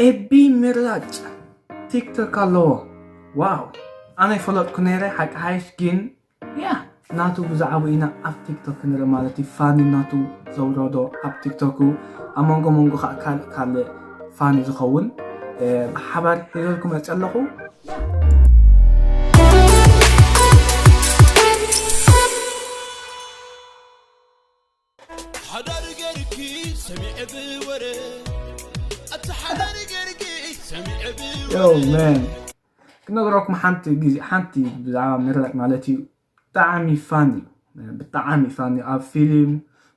ኤቢ ሚራጭ ቲክቶክ ኣለዎ። ዋው፣ ኣነ ይፈለጥኩ ነይረ ሓቂ ሓይሽ። ግን ያ፣ ናቱ ብዛዕባኡ ኢና ኣብ ቲክቶክ ክንርኢ ማለት እዩ። ፋኒ ናቱ ዘውረዶ ኣብ ቲክቶክ፣ ኣብ መንጎ መንጎ ከዓ ካልእ ካልእ ፋኒ ዝኸውን፣ እ፣ ብሓባር ሒዘልኩም መፅእ ኣለኹ። ሓዳር ገርኪ ሰሚዐ ብወረ፣ ኣቲ ሓዳር ገርኪ ሰሚዐ ብወረ። Yo, man. ክነግረኩም ሓንቲ ግዜ፣ ሓንቲ ብዛዕባ ሚራጭ ማለት እዩ። ብጣዕሚ ፋኒ እዩ። ብጣዕሚ ፋኒ እዩ። ኣብ ፊልም፣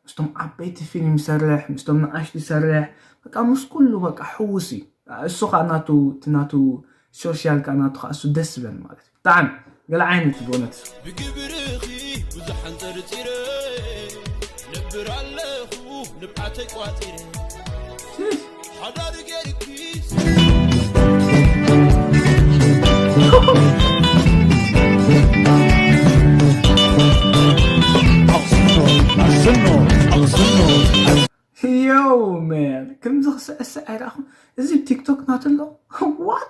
ምስቶም ዓበይቲ ፊልም ይሰርሕ፣ ምስቶም ንኣሽቱ ይሰርሕ። በቃ ምስ ኩሉ በቃ ሕዉስ እዩ። እሱ ከዓ ናቱ፣ እቲ ናቱ ሶሻል ከዓ ናቱ ከዓ እሱ ደስ ዝብል ማለት እዩ። ብጣዕሚ ገለ ዓይነት እዩ ብእውነት። ብግብርኺ ብዙሕ ኣንጸርጺረ፣ ነብር ኣለኹ ንብዓተይ ቋጺረ። ሽሽ። ሓዳር ገይርኪ Yo, man, ከምዚ ክስዕስዕ ኣይረኣኹን። እዚ ቲክቶክ ናቱ ኣሎ። What?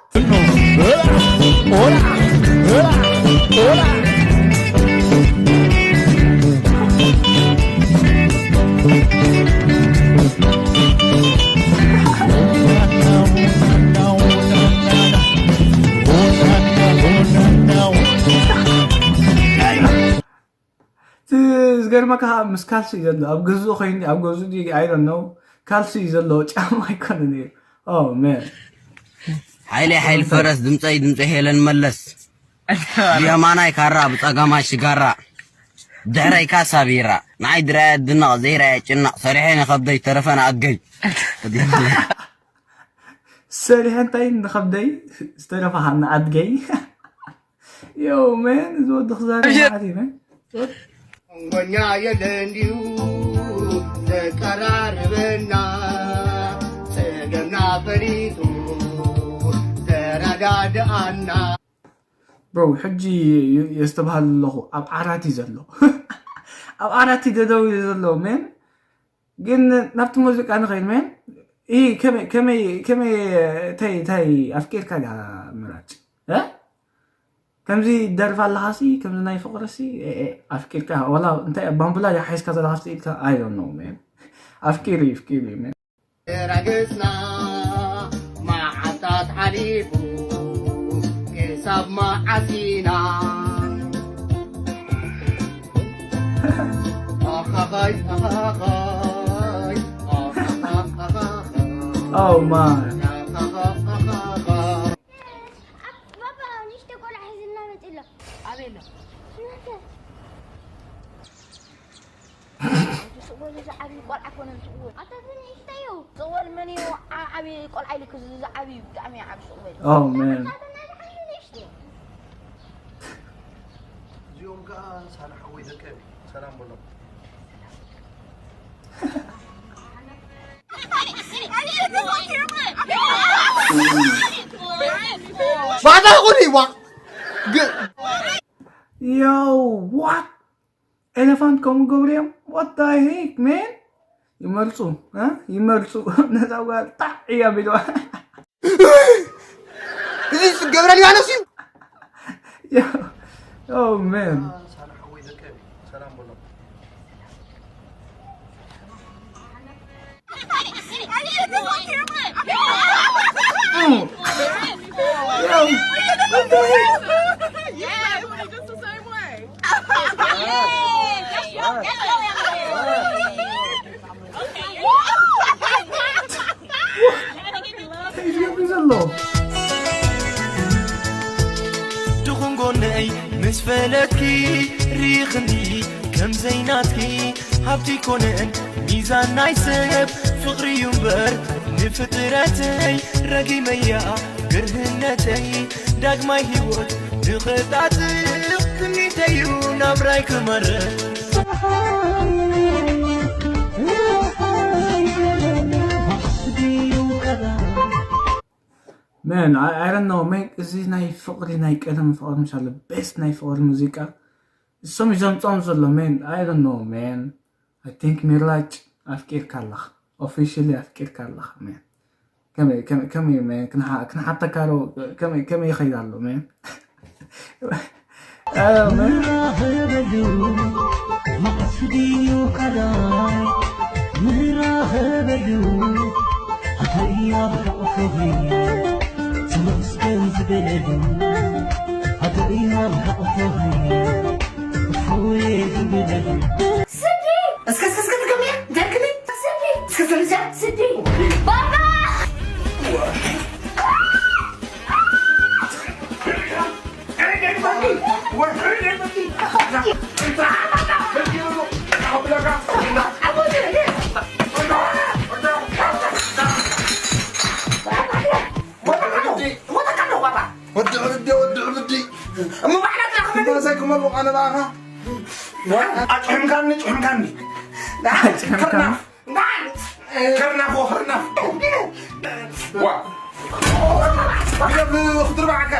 እቲ ዝገርመካ ከዓ ምስ ካልሲ እዩ ዘሎ። ኣብ ገዝኡ ኮይኑ፣ ኣብ ገዝኡ ድዩ፣ I don't know። ካልሲ እዩ ዘሎ፣ ጫማ ኣይኮነን እዩ። Oh, man. ሓይለይ ሓይሊ ፈረስ፣ ድምፀይ ድምፂ ሄለን መለስ። ብየማናይ ካራ፣ ብፀጋማይ ሽጋራ፣ ድሕረይ ካሳ ቢራ። ንዓይ ድራይ ኣድንቕ፣ ዘይራይ ኣጭንቕ፣ ሰሪሐ ንኸብደይ፣ ተረፈ ንኣድገይ። ሰሪሐ እንታይ ንኸብደይ፣ ዝተረፈ ንኣድገይ። Yo, man, እዚ ወዲ ክዛረብ ማለት እዩ፣ man። መንጎኛ የለን ድዩ ዘቀራርበና፣ ጸገምና ፈሊጡ ዘረዳድኣና። ብሮ፣ ሕጂ የስተብሃል ኣለኹ፣ ኣብ ዓራት እዩ ዘሎ። ኣብ ዓራት እዩ ደደው ኢሉ ዘሎ፣ man። ግን ናብቲ ሙዚቃ ንኸይድ፣ man። ኢ፣ ከመይ፣ ከመይ፣ ከመይ፣ እንታይ፣ እንታይ ኣፍቂርካ ድያ ምራጭ? እ? ከምዚ ደርፍ ኣለኻሲ፣ ከምዚ ናይ ፍቕርሲ፣ እ፣ እ፣ ኣፍቂርካ፣ ዋላ እንታይ ባምቡላ ድያ ሓይስካ ዘለኻ ኢልካ፣ I don't know, man. ኣፍቂሩ እዩ፣ ኣፍቂሩ እዩ፣ man. ረግጽና መዓልታት ሓሊፉ፣ ክሳብ መዓስ ኢና? ኣኻኻይ፣ ኣኻኻይ፣ ኣኻኻኻኻ። Oh, man. ኣኻኻኻኻ። ባባ፣ ንእሽቶ ቆልዓ ሒዝልና መፂ ኣሎ። ኣበይ ኣሎ? እናተ። እቲ ስቕ በሉ፣ እዚ ዓብዪ ቆልዓ ኮነ፣ ስቕ በሉ። ኣታ፣ እዚ ንእሽቶ እዩ። ስቕ በል፣ መን እዩ ዓ-፣ ዓብዪ ቆልዓ ኢሉ ክዚ፣ እዚ ዓብዪ እዩ፣ ብጣዕሚ እዩ ዓብዪ፣ ስቕ በል። Oh, man. ኣታ፣ እዚ ንእሽቶ እዩ። እዚኦም ከኣ ሳላ ሓወይ ደቀ፣ ሰላም በሎም። ባዕዳ ኹኒ ዋ። ግ- Yo, what? ኤሌፋንት ከምኡ ገብርዮም? What the heck, man? ይመርጹ፣ እ? ይመርጹ። ነዛ ጓል ጣዕ እያ ቢልዋ። እዚ ገብረ ሊባኖስ እዩ። Yo, oh, man. ሳላ ሓወይ ደቀ፣ ሰላም በሎም። እንታይ እዩ ዘሎ? ድኹም ጎነይ ምስ ፈለጥኪ ርኢኽኒ ከም ዘይናትኪ ሃብቲ ኮነን ሚዛን ናይ ሰብ ፍቕሪ እዩ እምበር ንፍጥረተይ ረጊመያ ግርህነተይ ዳግማይ ህይወት ንኽጣጥቕ ትምኒተይ እዩ ናብራይ ክመርሕ። Man, I, I don't know, man, እዚ ናይ ፍቕሪ ናይ ቀደም ፍቕሪ ምሻለ ቤስት ናይ ፍቕሪ ሙዚቃ እሶም እዩ ዘምጾም ዘሎ። Man, I don't know, man. I think ሚራጭ ኣፍቂርካ ኣለኻ፣ ኦፊሻሊ ኣፍቂርካ ኣለኻ፣ man. ከመይ ከመይ ከመይ መ- ክንሓ- ክንሓተካ ዶ ከመይ ከመይ ይኸይድ ኣሎ መ እ፣ መ- ምህራ ህበሉ መዓስ ድዩ ካልኣይ ምህራ ህበሉ ኣቶይ ኣብ ሕቑፎኺ ተመስገን ዝበለሉ ኣቶይ ኣብ ሕቑፎኺ እፎየ ዝበለሉ ስዲ እስከ እስከ እስከ ትገምያ ደርግኒ ስዲ እስከ ዘርጃ ስዲ ባባ ወዲ ዕብዲ ወዲ ዕብዲ እሞ ባዕላ ጥራሕ ክመልእ ማሳይ ክመልኡ ኣነ ባኻ ኣጭሕምካኒ ጭሕምካኒ ከርናፍ ከርናፍ ከርናፍ ዋ ክትርባዓካ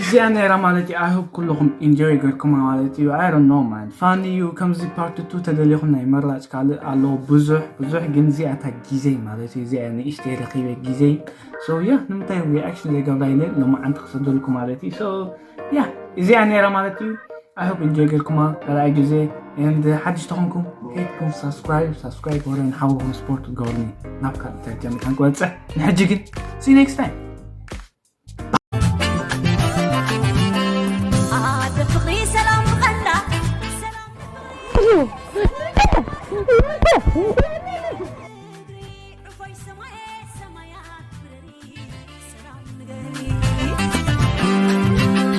እዚኣ ነይራ ማለት እዩ። I hope ኩለኹም ኢንጆይ ገርኩማ ማለት እዩ። I don't know man fun እዩ። ከምዚ ፓርት ቱ ተደሊኹም ናይ መራጭ ካልእ ኣለዎ ብዙሕ ብዙሕ፣ ግን እዚኣ እታ ግዜይ ማለት እዩ። እዚኣ ንእሽተይ ረኺበ ግዜይ። So yeah ንምንታይ ሪኣክሽን ዘይገብራ ኢለ ሎማዓንቲ ክሰደልኩ ማለት እዩ። So yeah እዚኣ ነይራ ማለት እዩ። I hope ኢንጆይ ገርኩማ ካልኣይ ግዜ። And ሓድሽ ተኾንኩም ከይትኩም ሳብስክራይብ ሳብስክራይብ ወረ ንሓውኹም ስፖርት ትገብሩኒ ናብ ካልእ ደረጃ መታን ክበፅሕ። ንሕጂ ግን see you next time። ኣደ ፍቕሪ ሰላም ብቐንዳ ሰላም ብፍቕሪ ዕፎይ ሰማየ ሰማያት ብረሪ ሰላም ንገሪ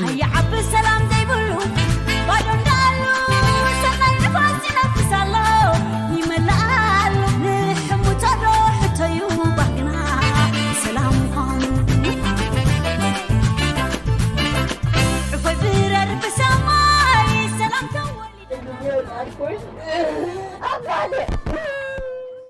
ኣይዓቢ ሰላም ዘይብሉ ባዶ እንዳሉ ሰናይ ንፋስ ይነፍስ ኣሎ ይመልእ ኣሎ ንሕሙቶ ዶ ሕቶዩ ባህግና ሰላም ምዃኑ ዕፎይ ብረር ብሰማይ ሰላም ተወሊዱ